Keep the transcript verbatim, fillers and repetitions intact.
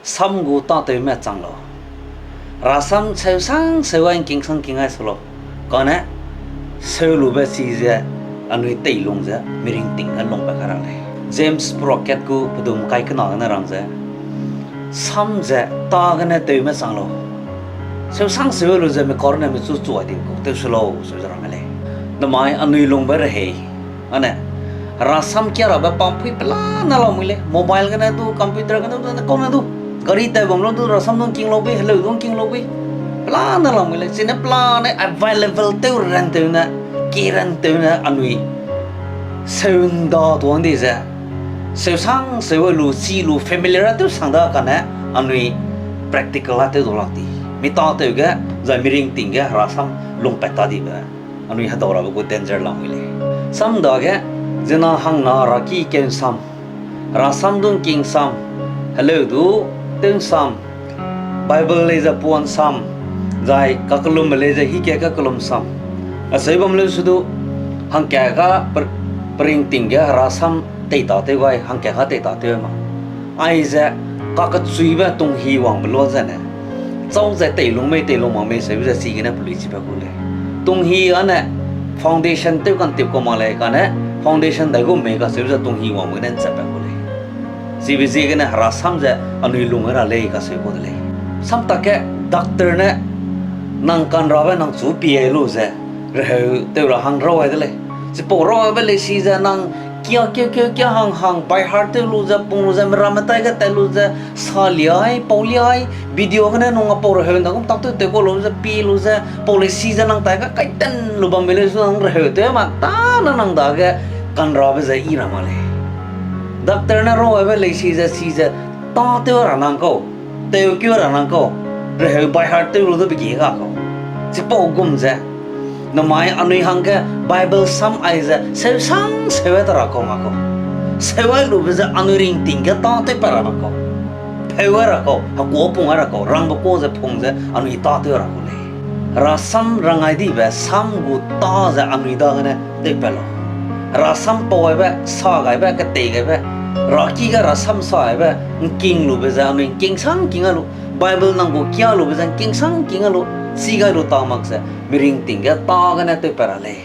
Sam gu tâtewme chang lau. Rasam seusang seu ai ngking sang king ai su lau. Kane seu lube chi ze anui teilung ze miringting ne lungbe kai ra lei. James peruakat gu pedum kai kena gene rang ze, sam ze tâ gene tewme chang lau. Seusang seu lu ze mi karne mi chu chu ai di kau tew su lau seu ze rang lei. Namai anui lungbe rehei ane, rasam kia rabe pampui pelane lamui lei, mobile gene du, computer gene du, ne kau ne du, gari tai bam lu du rasam du ngking lau bui, heleu du ngking lau bui, pelane lamui lei, chine pelane available tew rantew ne, ki rantew ne anui seu nda tuang di ze, seusang seu lu, chi lu, familiar a tew sang da kane, anui practical a tew du lak di. Mi tâtew ge, zai miringting ge rasam lungpat ta dibe anui hedau rabe gu danger lamui lei. Sam dage, ziena hangna raki keu nsam, rasam du ngking nsam, heleu du tew nsam, Bible lei ze puan sam, zai kakellumbe lei ze hike kakellum sam. Acheu bam leu su du, hangka ga per-, peringting ge rasam teitatew gai, hangka ga teitatew ma. Aize kakechuibe tunghi wangbe lua zene, chau ze teilung mei, teilung mak mei seube ze chigene pelui chibe gu lei. Tunghi ane foundation tew kantip kau mak lei kane, foundation dai gu mei kaseube ze tunghi wangbe gene nchatpat gu lei. Chibe ziegene herasam ze anui lung ra lei kaseu gu de lei. Sam tak ge doctor ne nang kanrabe nang chu pie lu ze reheu tew ra hang rau ai de lei. Chipau rau aibe leisi ze nang kia keu keu kia hang hang by heart tew lu ze pung lu ze miramme tai ge tat lu ze sa liai, pau liai, video gene nung a pau reheu nda gum tak tew tew kau lu ze pie lu ze pau leisi ze nang tai ge kaiten lu bambe lei su nang reheu tew ma tâne nang dage kanrabe ze i ra mak lei. Doctor ne rau aibe leisi ze si ze tâtew ra nang kau, tewkeu ra nang kau, reheu by heart tew lu du pe ki ga kau. Chipau gum ze, namai anui hangge Bible sam aize seusang seu ai ta ra kau ma kau. Seu ai lube ze anui ringting ge tâtew pat ra ba kau. Pheu ai ra kau, hekuâ pung ai ra kau, rangbe kuâ ze pung ze anui tâtew ra kau lei. Rasam rangai dibe sam gu tâ ze anui dagene tewpat lau. Rasam pau gaibe, sa gaibe, ketei gaibe, raki ge rasam sa gaibe, ngking lube ze anui ngking sang ngking a lu, Bible nang gu kia lube ze ngking sang ngking a lu, chi gai lu ta mak ze, miringting ge tâ gene tewpat ra lei.